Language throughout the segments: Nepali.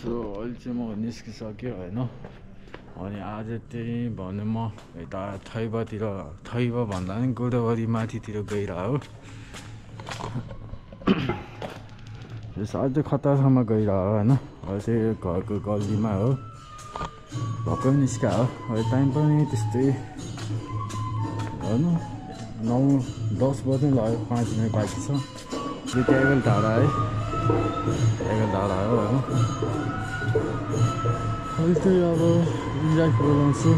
अहिले चाहिँ म निस्किसक्यो होइन अनि आज चाहिँ भन्नु म यता थैबातिर थैबा भन्दा पनि गोदावरी माथितिर गइरह हो अझ खतरासम्म गइरह होइन अहिले चाहिँ घरको गल्लीमा हो भर्खर निस्का हो अहिले टाइम पनि त्यस्तै होइन 9-10 बज्नु लाग्यो 5 मिनट बाँकी छ यो ट्यागल धारा है ट्यागल धारा हो होइन अहिले चाहिँ अब इन्जोय बोलाउँछु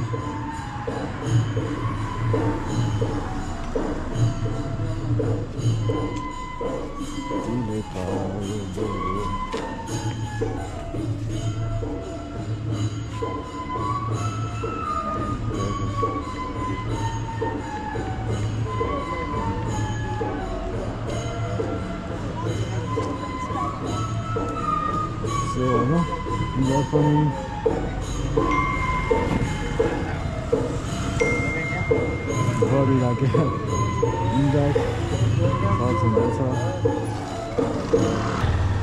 होइन इन्जोय पनि गरिराख्यो इन्जोय हुँदैछ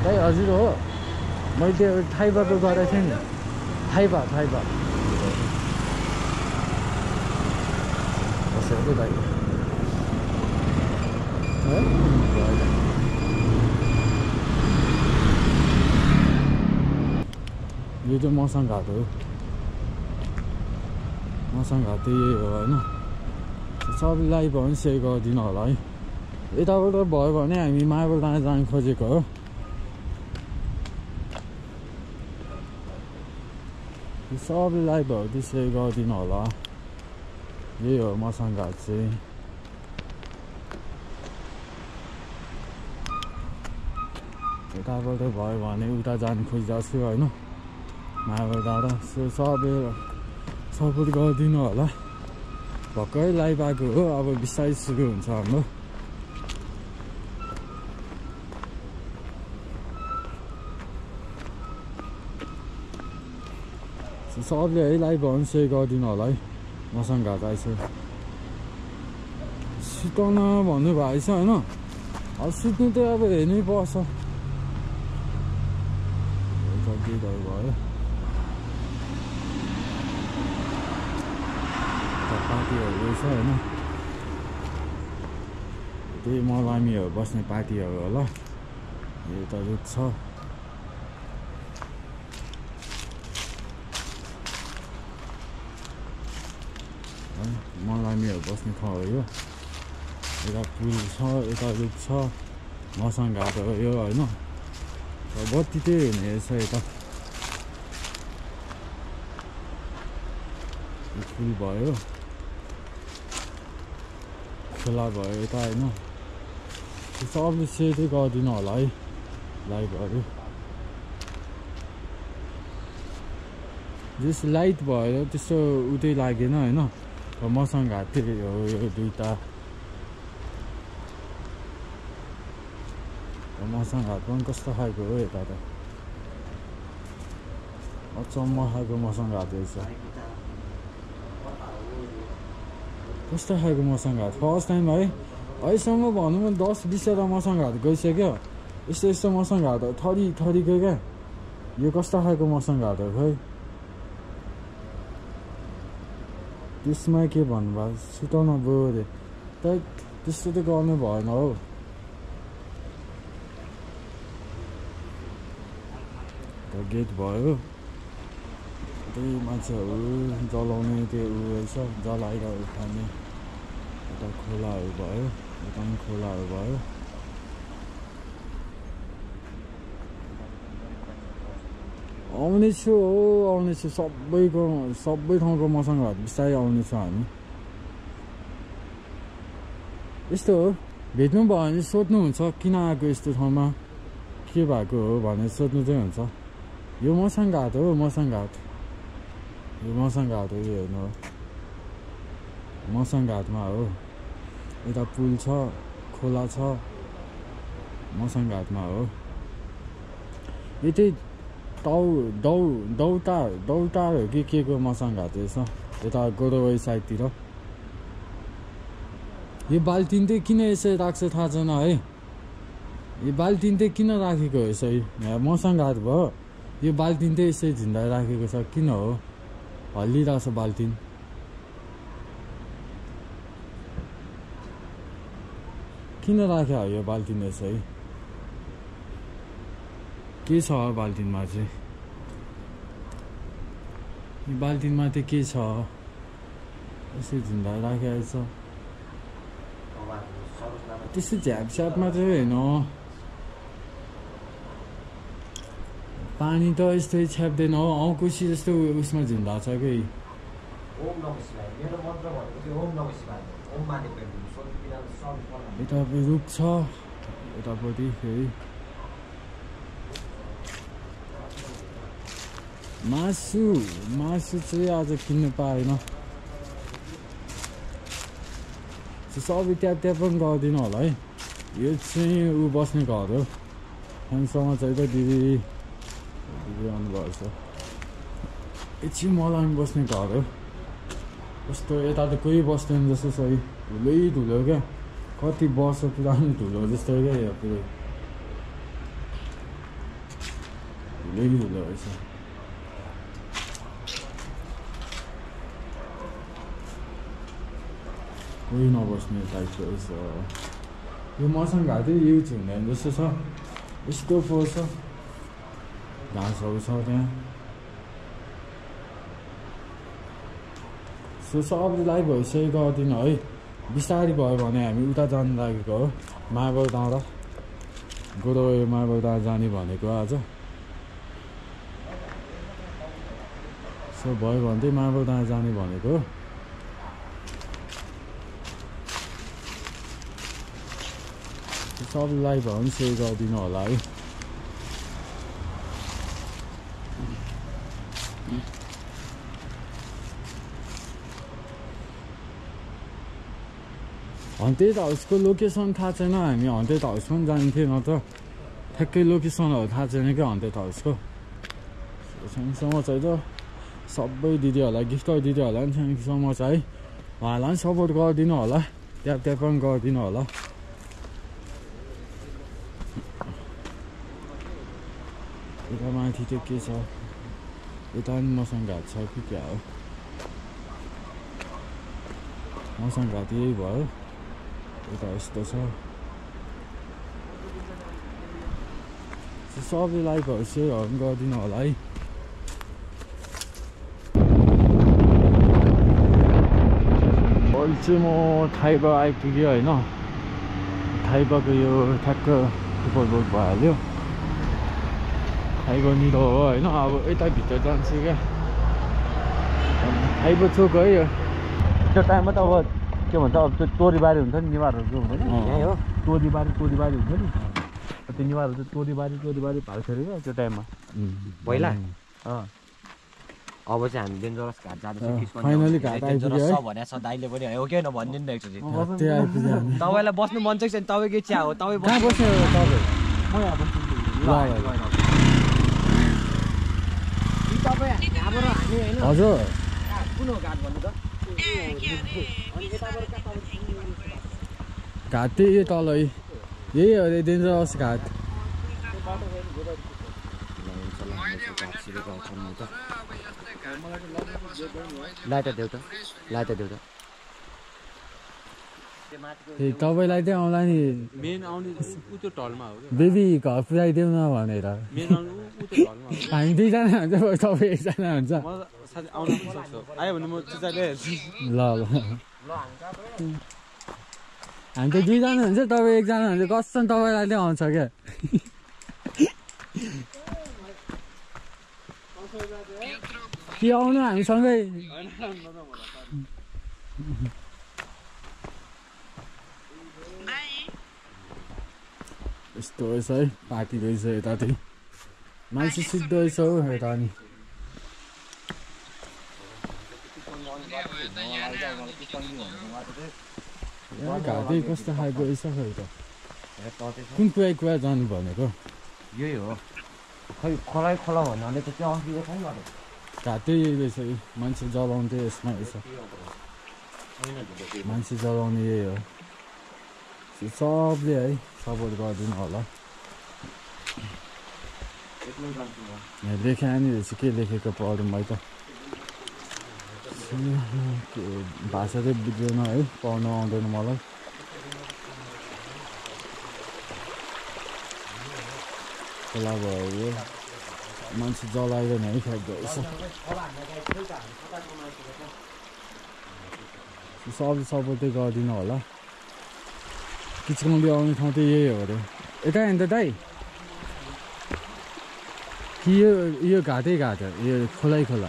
दाइ हजुर हो मैले त्यो थाइबाको गरेको थिएँ नि थाइबा बसेको दाइ यो चाहिँ मसँग घाट हो मसँग घाट चाहिँ यही हो होइन सबैलाई भयो भने सेयर गरिदिनु होला है यताबाट भयो भने हामी मायाबलडाँडा जानु खोजेको हो सबैलाई भयो त्यो सेयर गरिदिनु होला यही हो मसँग घाट चाहिँ यताबाट भयो भने उता जानु खोजिरहेको छु होइन मायाबलडाँडा सबै सपोर्ट गरिदिनु होला भर्खरै लाइभ आएको हो अब बिस्तारै सुरु हुन्छ हाम्रो सबले है लाइभ भयो भने सेयर गरिदिनु होला है मसँग घाट आएछ सुताउन भन्नुभएको छ होइन अब सुत्नु त अब हेर्नै पर्छ भयो पार्टीहरू रहेछ होइन त्यही मलामीहरू बस्ने पार्टीहरू होला यो त रुख छ मलामीहरू बस्ने ठाउँ हो यो यता पुल छ यता रुख छ मसँग घाट हो यो होइन बत्ती त्यही हुने रहेछ यता पुल भयो खोला भयो यता होइन सबले सेयर चाहिँ गरिदिनु होला है लाइभहरू जस लाइट भएर त्यस्तो उतै लागेन होइन मसँग घाट त्यही हो यो दुईवटा मसँग घाट पनि कस्तो खालको हो यता त अचम्म खालको मसँग घाट रहेछ कस्तो खालको मसँग घाट फर्स्ट टाइम है अहिलेसम्म भनौँ न 10-20वटा मसँग घाट गइसक्यो यस्तो मसँग घाट थरीको क्या यो कस्तो खालको मसँग घाट हो खै त्यसमा के भन्नुभयो सुताउन बोरे त त्यस्तो त गर्नु भएन हौ गेट भयो त्यही मान्छेहरू जलाउने त्यो उ रहेछ जलाएर उठाउने यता खोलाहरू भयो यता पनि खोलाहरू भयो आउनेछु सबै ठाउँको मसँग घाट बिस्तारै आउनेछु हामी यस्तो हो भेट्नु भयो भने सोध्नुहुन्छ किन आएको यस्तो ठाउँमा के भएको हो भनेर सोध्नु चाहिँ हुन्छ यो मसँग घाट हो मसँग घाट यो मसँग घाट हो यो हेर्नु हो मसँग घाटमा हो यता पुल छ खोला छ मसँग घाटमा हो यो चाहिँ दौतार हो कि के को मसँग घाट रहेछ यता गोदावरी साइडतिर यो बाल्टिन चाहिँ किन यसरी राख्छ थाहा छैन है यो बाल्टिन चाहिँ किन राखेको यसरी मसँग घाट भयो यो बाल्टिन चाहिँ यसै झिन्दा राखेको छ किन हो हल्लिरहेको छ बाल्टिन किन राख्यो हो यो बाल्टिन यसै के छ बाल्टिनमा चाहिँ यो बाल्टिनमा चाहिँ के छ यसै झिन्दा राखेको छ त्यस्तो झ्यापस्यापमा चाहिँ होइन पानी त यस्तै छ्याप्दैन हो औँकुसी जस्तो उसमा झिन्दा छ कि यतापट्टि रुख छ यतापट्टि फेरि मासु चाहिँ आज किन्नु पाएन सबै त्यहाँ पनि गर्दिनँ होला है यो चाहिँ ऊ बस्ने घर हो हामीसँग चाहिँ त दिदी आउनुभएको छ एकछिन मलाई बस्ने घर हो कस्तो यता त कोही बस्दैन जस्तो छ है धुलो क्या कति वर्ष पुरानो धुलो जस्तो क्या यो पुरै धुलो रहेछ कोही नबस्ने टाइपको रहेछ यो मसँग घाट युज हुँदैन जस्तो छ यस्तो पो छ घाँसहरू छ त्यहाँ सो सबैलाई भइसकेको गर्दिनँ है बिस्तारै भयो भने हामी उता जानु लागेको हो मार्बल डाँडा गोरो मार्बल डाँडा जाने भनेको आज सो भयो भने चाहिँ मार्बल डाँडा जाने भनेको सबैलाई भयो भने सेयर गरिदिनु होला है हन्टेड हाउसको लोकेसन थाहा छैन हामी हन्टेड हाउस पनि जान्थ्यौँ न त ठ्याक्कै लोकेसनहरू थाहा छैन क्या हन्टेड हाउसको समाचार त सबै दिदीहरूलाई गिफ्ट दिदीहरूलाई पनि सानो समाचार है उहाँहरूलाई पनि सपोर्ट गरिदिनु होला त्यहाँ पनि गरिदिनु होला यता माथि चाहिँ के छ यता पनि मसँग घाट छ कि क्या हो मसँग घाट यही भयो यता यस्तो छ सबैलाई भयो सेयरहरू पनि गरिदिनु होला है अहिले चाहिँ म थाइबा आइपुगेँ होइन थाइबाको यो ठ्याक्क सुपर बोट भइहाल्यो थाइबा निलो हो होइन अब यता भित्र जान्छु क्या थाइबा चोक है यो त्यो टाइममा त अब के भन्छ अब त्यो तोरीबारी हुन्छ नि निवारहरू हुन्छ नि यहीँ हो तोरीबारी हुन्छ नि त्यो निवारहरू चाहिँ तोरीबारी भाल्थ्यो क्या त्यो टाइममा पहिला अब चाहिँ हामी डेन्जरस घाट जाँदैछौँ फाइनली घाट आइपुग्यो है भने छ दाइले पनि हो के भनिदिनु न एकचोटि तपाईँलाई बस्नु मन छ कि तपाईँकै चिया हो तपाईँ कहाँ बस्ने हो तपाईँ म यहाँ बस्छु हजुर कुन हो घाट भन्नु त घाट चाहिँ यो तल यही हो अरे डेन्जरस घाट लाइट देऊ त तपाईँलाई चाहिँ आउँला नि मेन आउने उ त्यो ढलमा हो बेबी घर पुऱ्याइदेऊ न भनेर मेन आउने उ त्यो ढलमा हो हामी दुईजना हुन्छ तपाईँ एकजना हुन्छ मलाई साथी आउन सक्छ आयो भने म चिचाले हेर्छु ल हामी त दुईजना हुन्छ तपाईँ एकजना हुन्छ कसम तपाईँलाई चाहिँ आउँछ क्या कि आउनु हामीसँगै यस्तो रहेछ है पार्टी रहेछ यता चाहिँ मान्छे सिद्ध रहेछ हौ यता नि घाटै कस्तो खालको रहेछ खै त कुन कुरा जानु भनेको यही हो खै खोला भन्नाले त त्यो अस्तिको छैन घाटै यही रहेछ मान्छे जलाउँथे यसमा रहेछ मान्छे जलाउने यही हो सबले है सपोर्ट गरिदिनु होला लेखे आनी रहेछ के लेखेको पढौँ है त भाषा चाहिँ बुझ्दैन है पढ्नु आउँदैन मलाई खोला भयो मान्छे जलाइदैन है फ्याँक्दो रहेछ सबै सपोर्टै गरिदिनु होला किचकौली आउने ठाउँ त यही हो अरे यता हेर्नु त दाइ कि यो घाटै घाट हो यो खोलै खोला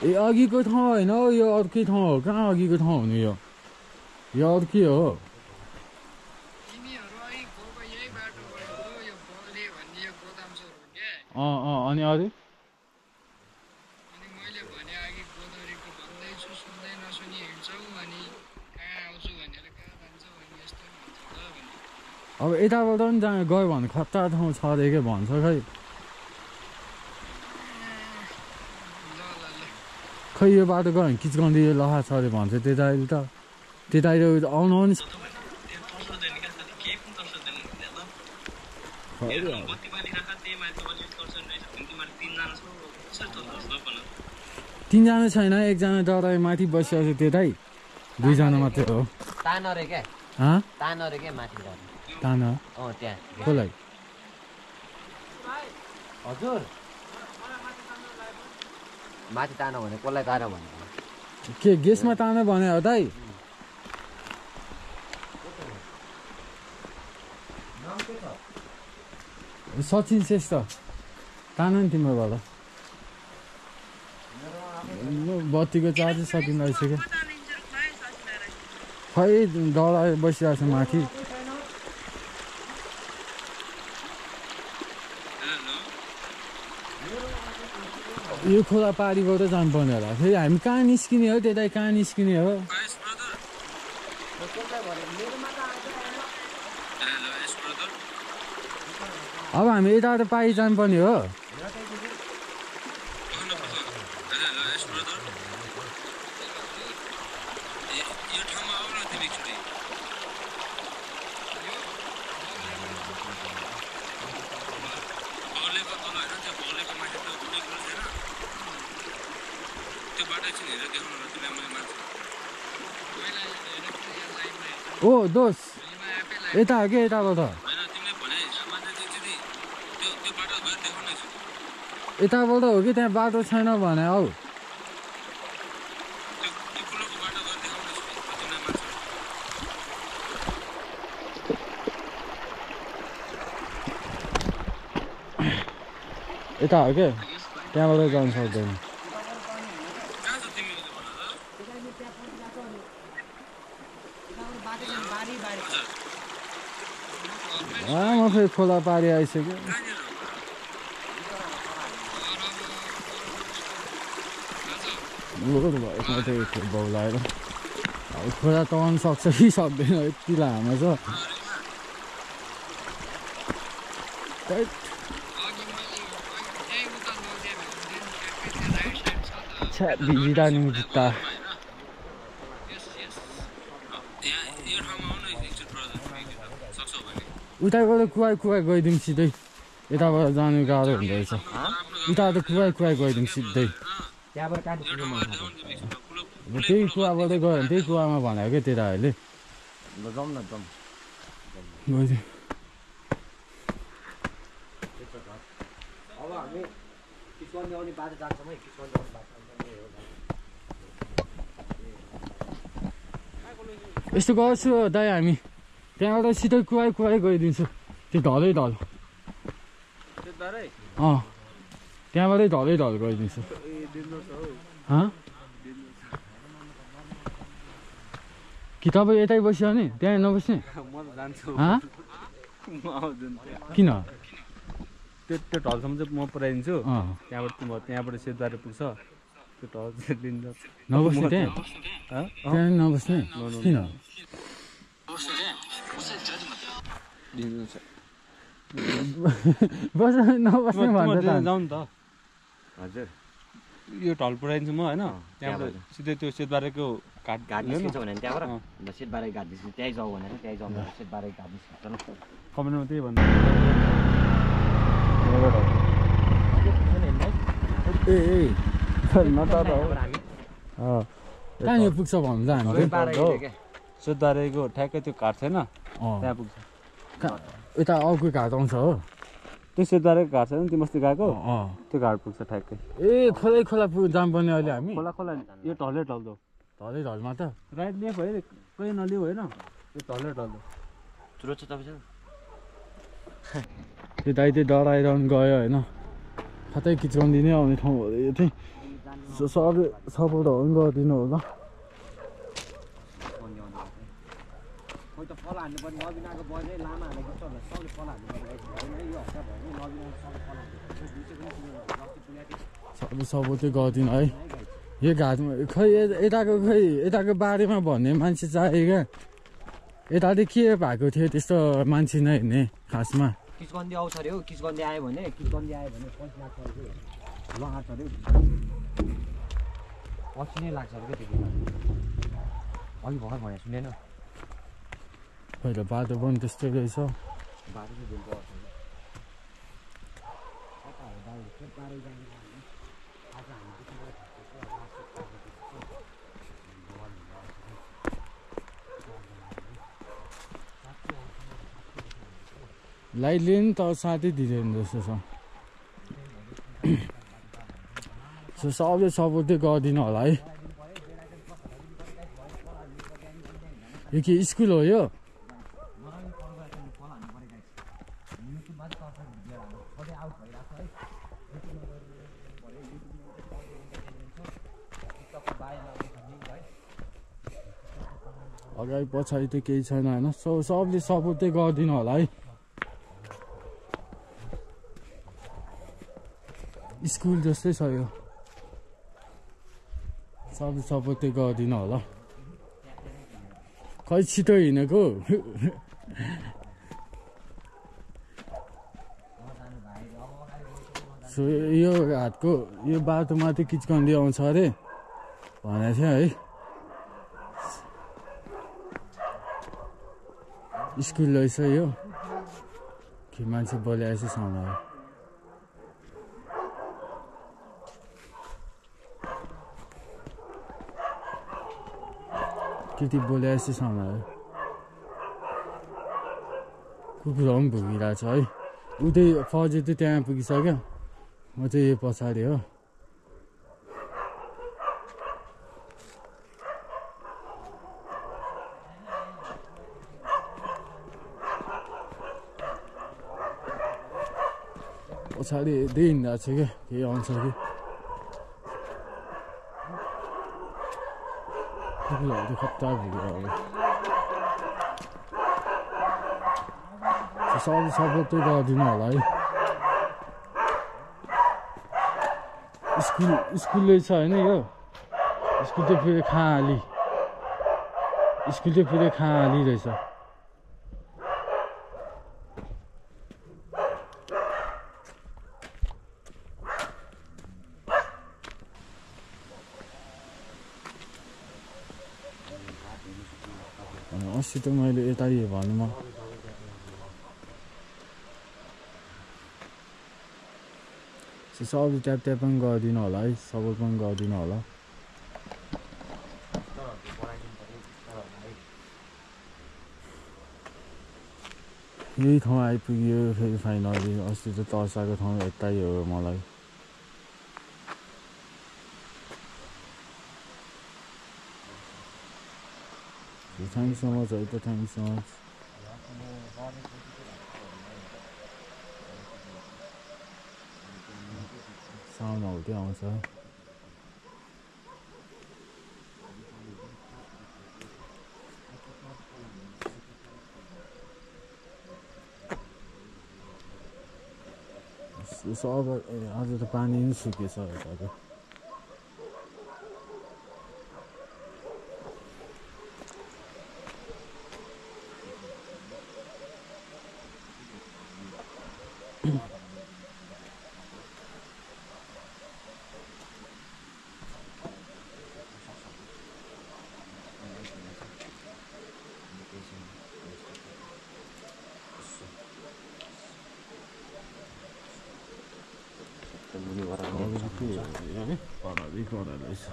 ए अघिको ठाउँ होइन हौ यो अर्कै ठाउँ हो कहाँ अघिको ठाउँ हुनु यो अर्कै हो अनि अरू अब यताबाट पनि गयो भने खतरा ठाउँ छ अरे के भन्छ खै यो बाटो गयो भने किचकन्दी लखा छ अरे भन्छ त्यतातिर आउनु नि तीनजना छैन एकजना डराइ माथि बसिरहेको छ त्यतै दुईजना मात्रै हो तान कसलाई हजुर माथि तान भने कसलाई तान भन्नु के गेसमा तान भने हो दाइ सचिन श्रेष्ठ तान नि तिम्रोबाट बत्तीको चार्जै सकिँदो रहेछ क्या खै डराइ बसिरहेको छ माथि यो खोला पारीबाट जानुपर्ने होला फेरि हामी कहाँ निस्किने हो त्यतै कहाँ निस्किने हो अब हामी यताबाट पारी जानुपर्ने हो ओ दोस यता हो कि यताबाट यताबाट हो कि त्यहाँ बाटो छैन भने हौ यता हो कि त्यहाँबाट जानु सक्दैन म फेरि खोला पारी आइसक्यो बौलाएर अब खोला तर्नु सक्छ कि सक्दैन यति लामो छ भिजिटानी जुत्ता उताबाट कुवाई गइदिउँ सिधै यताबाट जानु गाह्रो हुँदो रहेछ उताबाट कुवाई गइदिउँ सिधै त्यही कुवाबाटै गयो भने त्यही कुवामा भनेको क्या त्यताहरूले गइदिउँ यस्तो गर्छु दाइ हामी त्यहाँबाट सिधै कुवाई गइदिन्छु त्यो ढलै त्यहाँबाटै ढलै गइदिन्छु कि तपाईँ यतै बस्यो नि त्यहाँ नबस्ने किन त्यो ढलसम्म चाहिँ म पुऱ्याइदिन्छु त्यहाँबाट सेतबारी पुग्छ त्यो ढल चाहिँ लिन्छ नबस्ने त्यहाँ नबस्ने किन नबस्ने भन्छ जाउँ नि त हजुर यो ढल पुऱ्याइदिन्छु म होइन त्यहाँबाट सिधै त्यो सेतबारीको घाट निस्किन्छ भने त्यहाँबाट अन्त सेटबारे घाट निस्किन्छ त्यहीँ जाऊ भनेर त्यहीँ जाउँ भनेर सेटबारे घाट निस्किन्छ ल कमेन्टमा त्यही भन्नु कहाँ यो पुग्छ भन्नु त हामी सेतबारेको ठ्याक्कै त्यो घाट छैन त्यहाँ पुग्छ यता अर्को घाट आउँछ हो त्यो सेतबारेको घाट छैन तिमीस्ती गएको त्यो घाट पुग्छ ठ्याक्कै खोला जानुपर्ने अहिले हामी खोला यो ढलै ढल्दो ढलमा त राइट लेफ्ट भयो कहीँ नलियो होइन यो ढलै ढल्दो चुरोट छ तपाईँ त्यो दाइ चाहिँ डराइरहनु गयो होइन कतै किचकाउदिनै आउने ठाउँ हो यो चाहिँ सपोर्टहरू पनि गरिदिनु होला सपोर्टै गरिदिनु है यो घाटमा यताको बारेमा भन्ने मान्छे चाहियो क्या यता चाहिँ के भएको थियो त्यस्तो मान्छे नहेर्ने खासमा किचगन्दी आउँछ अरे हौ किचगन्दी आयो भने पछि लाग्छ अरे लगाएको अरे पछि नै लाग्छ अरे क्या त्यो अघि भर्खर भने सुनेन पहिला बाटो पनि त्यस्तै रहेछ बाटो चाहिँ दिन्छ लाइटले नि त साथै दिँदैन जस्तो छ सबले सपोर्टै गरिदिनु होला है यो के स्कुल हो यो अगाडि पछाडि त केही छैन होइन सबले सपोर्टै गरिदिनु होला है स्कुल जस्तै छ यो सबले सपोर्टै गरिदिनु होला खै छिटो हिँडेको यो घाटको यो बाटोमा चाहिँ किचकन्दी आउँछ अरे भनेको थियो है स्कुल रहेछ यो के मान्छे बोलाएछ साउन्ड केटी बोलाएछ साउन्ड कुकुरहरू पनि भुगिरहेको छ है उतै फौजी चाहिँ त्यहाँ पुगिसक्यो म चाहिँ यो पछाडि हो पछाडि हेर्दै हिँडिरहेको छ क्या केही आउँछ कि कुकुरहरू खतरा भुग्यो अब सब सपोर्टै गरिदिनु होला है स्कुल छ होइन यो स्कुल चाहिँ फेरि खाली रहेछ अस्ति त मैले यता भन्नुमा सबले ट्याप पनि गरिदिनु होला है सपोर्ट पनि गरिदिनु होला यही ठाउँ आइपुग्यो फेरि फाइनली अस्ति त तर्साको ठाउँ यतै हो मलाई Thank you so much, Aita. Thank you so much. Sound out there also. It's all about other the pani in suki so okay. त्यो मुनिबाट है पढाइ गरेर रहेछ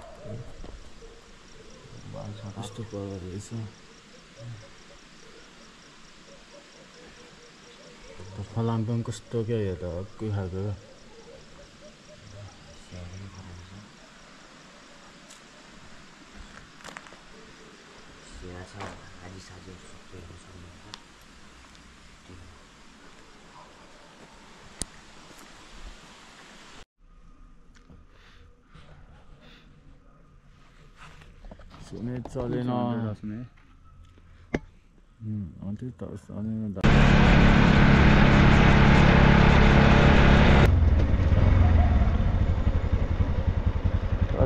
यस्तो पढाइ रहेछ फलाम पनि कस्तो क्या यो त अर्कै खालको सुने चलेन त्यही त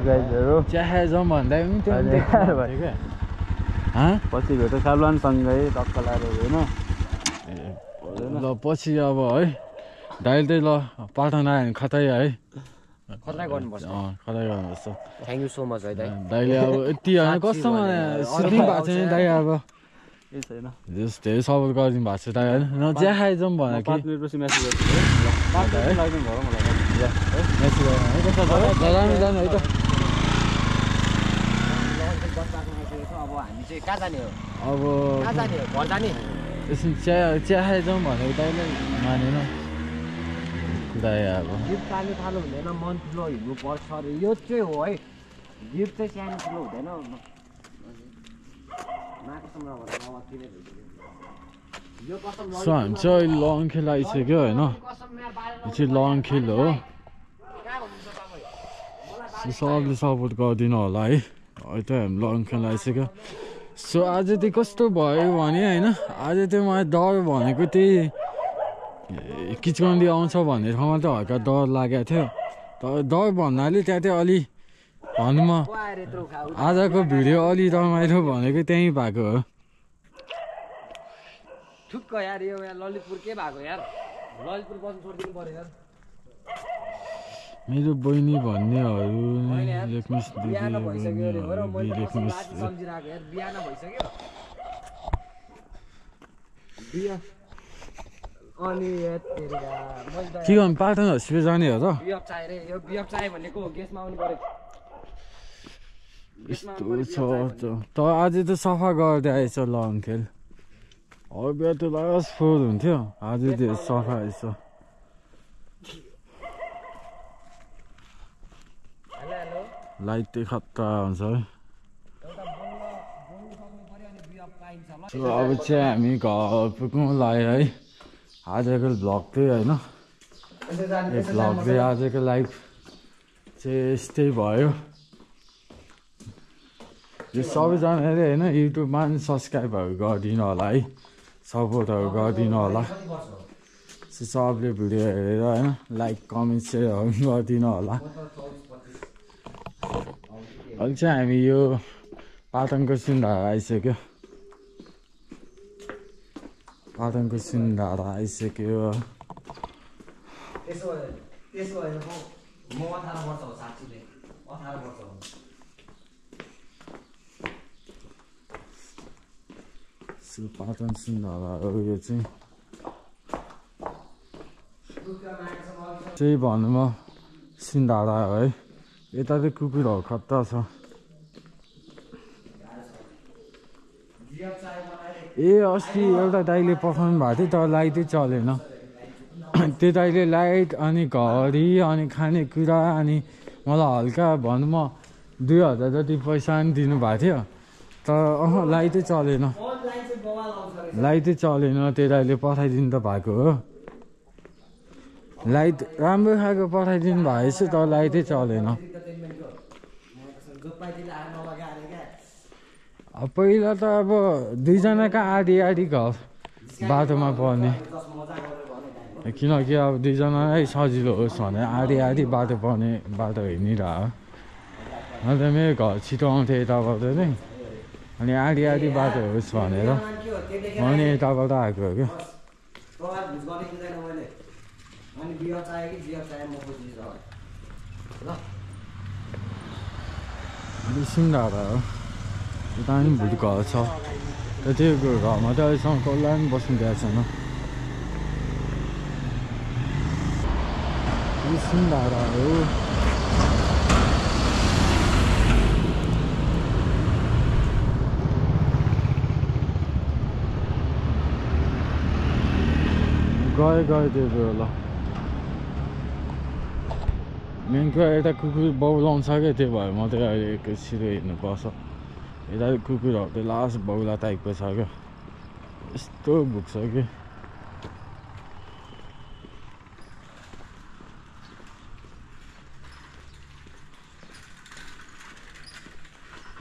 गाइजहरु चिया जाउँ भन्दा पनि त्यो पछि भेट्यो सालवानसँगै टक्क लाएर होइन ल पछि अब है दाइले चाहिँ ल पाठन आयो भने खतै है खतरा गर्नुपर्छ खतै गर्नुपर्छ थ्याङ्क यू सो मच है दाइ दाइले अब यति होइन कस्तो सिक्नु भएको छ नि दाइ अब केही छैन धेरै सपोर्ट गरिदिनु भएको छ दाइ होइन न चिया खाइ जाउँ भने 5 मिनेटपछि मेसेज गर्छु है 5 मिनेट लाग्दैन भयो मलाई जानु जानु है त अब हामी चाहिँ कहाँ जाने हो अब कहाँ जाने हो घर जाने यसो चिया खाइ जाउँ भनेको दाइले मानेन दाइ अब गिफ्ट सानो सानो हुँदैन मन ठुलो हिँड्नुपर्छ अरे यो चाहिँ हो है गिफ्ट चाहिँ सानो ठुलो हुँदैन सो हामी चाहिँ अहिले लङ खेल आइसक्यो होइन यो चाहिँ लङ खेल हो सबले सपोर्ट गरिदिनु होला है अहिले त हामी लङ खेल आइसक्यो सो आज चाहिँ कस्तो भयो भने होइन आज चाहिँ मलाई डर भनेको त्यही किचकन्डी आउँछ भन्ने ठाउँमा त हल्का डर लागेको थियो तर डर भन्नाले त्यहाँ चाहिँ अलि भनौँ आजको भिडियो अलि रमाइलो भनेको त्यहीँ भएको हो ठुक्क यार यो ललितपुर के भएको यार ललितपुर बस्नु छोडिदिनु पर्यो यार मेरो बहिनी भन्नेहरू लेख्नुहोस् बिहान भइसक्यो अरे हो र मैले सम्झिरहेको यार बिहान भइसक्यो बिहा अनि के गर्नु पार्टनर हस्पिटल जाने हो त बिएफ चाहियो रे यो बिएफ चाहियो भनेको गेस्टमा आउनु पर्यो यस्तो छ त आज त सफा गर्दै आएछ लङ खेल अब बिहा त लास्ट फोर हुन्थ्यो आज त्यो सफा आएछ लाइट चाहिँ खतरा हुन्छ है अब चाहिँ हामी घर पुग्नु लाग्यो है आजको भ्लग चाहिँ होइन यो भ्लग चाहिँ आजको लाइफ चाहिँ यस्तै भयो यो सबैजनाले होइन युट्युबमा पनि सब्सक्राइबहरू गरिदिनु होला है सपोर्टहरू गरिदिनु होला सबले भिडियो हेरेर होइन लाइक कमेन्ट सेयरहरू गरिदिनु होला अहिले चाहिँ हामी यो पाटनको सुन्धारा आइसक्यो पाटनको सुन्धारा आइसक्यो पाटन सुन्धारा हो यो चाहिँ भनौँ सुन्धारा हो है यता चाहिँ कुकुरहरू खतरा छ ए अस्ति एउटा दाइले पठाउनु भएको थियो तर लाइटै चलेन त्यो दाइले लाइट अनि घडी अनि खानेकुरा अनि मलाई हल्का भनौँ म 2000 जति पैसा पनि दिनुभएको थियो तर लाइटै चलेन त्यो दाइले पठाइदिनु त भएको हो लाइट राम्रो खालको पठाइदिनु भएछ तर लाइटै चलेन पहिला त अब दुईजनाका आधी आधी घर बाटोमा पर्ने किनकि अब दुईजनालाई सजिलो होस् भने आधी आधी बाटो पर्ने बाटो हिँडिरह अन्त मेरो घर छिटो आउँथ्यो यताबाट नै अनि आधी आधी बाटो होस् भनेर म नि यताबाट आएको हो क्या सुन्धारा हो यता पनि भुट घर छ त्यो घरमा त अहिलेसम्म कसलाई पनि बस्नु दिएको छैन सुन्दारा हो गए त्यो बेला मेन कुरा यता कुकुर बौलाउँछ क्या त्यो भएर मात्रै अहिले एकैछिन हिँड्नुपर्छ यता कुकुरहरू त लास्ट बौला टाइपको छ क्या यस्तो भुक्छ कि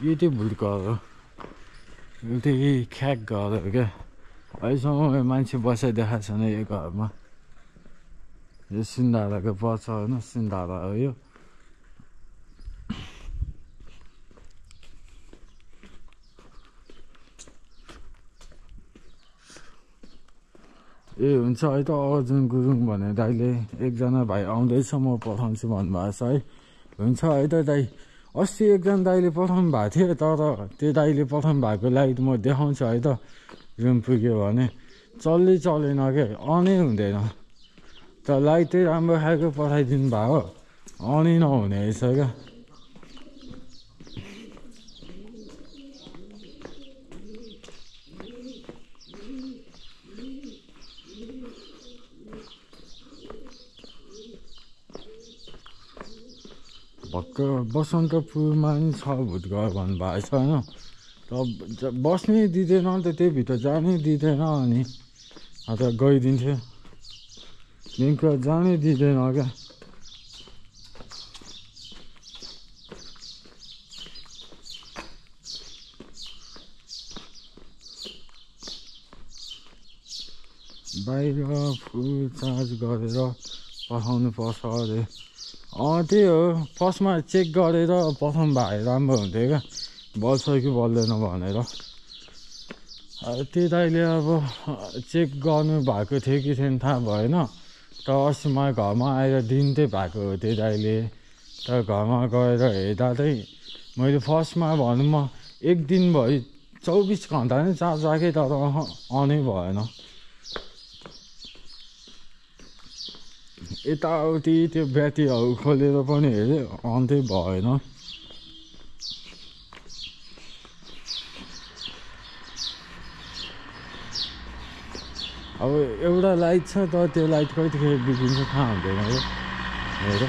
यो चाहिँ भुल्कर हो यो चाहिँ ख्याक घर हो क्या अहिलेसम्म मान्छे बसेर देखाएको छैन यो घरमा यो सुन्दाराको पर्छ होइन सुन्दारा हो यो ए हुन्छ है त अर्जुन गुरुङ भन्ने दाइले एकजना भाइ आउँदैछ म पठाउँछु भन्नुभएको छ है हुन्छ है त दाइ अस्ति एकजना दाइले पठाउनु भएको थियो तर त्यो दाइले पठाउनु भएको लाइट म देखाउँछु है त रुम पुग्यो भने चलेन क्या अनै हुँदैन त लाइट चाहिँ राम्रो खालको पठाइदिनु भयो अनै नहुने रहेछ क्या भर्खर बसन्तपुरमा नि छ भुतघर भन्नुभएको छ होइन त बस्नै दिँदैन नि त त्योभित्र जानै दिँदैन अनि अन्त गइदिन्थ्यो मेन कुरा जानै दिँदैन क्या बाहिर फुल चार्ज गरेर पठाउनु पर्छ अरे त्यही हो फर्स्टमा चेक गरेर पठाउनु भए राम्रो हुन्थ्यो क्या बल्छ कि बल्दैन भनेर त्यो दाइले अब चेक गर्नु भएको थियो कि थिएन थाहा भएन तर अस्ति मलाई घरमा आएर दिँदै भएको हो त्यो दाइले तर घरमा गएर हेर्दा चाहिँ मैले फर्स्टमा भनौँ म एक दिनभरि 24 घन्टा नै चार्ज राखेँ तर अनै भएन यताउति त्यो ब्याट्रीहरू खोलेर पनि हेरेँ अन्तै भएन अब एउटा लाइट छ तर त्यो लाइट कतिखेर बिग्रिन्छ थाहा हुँदैन हेर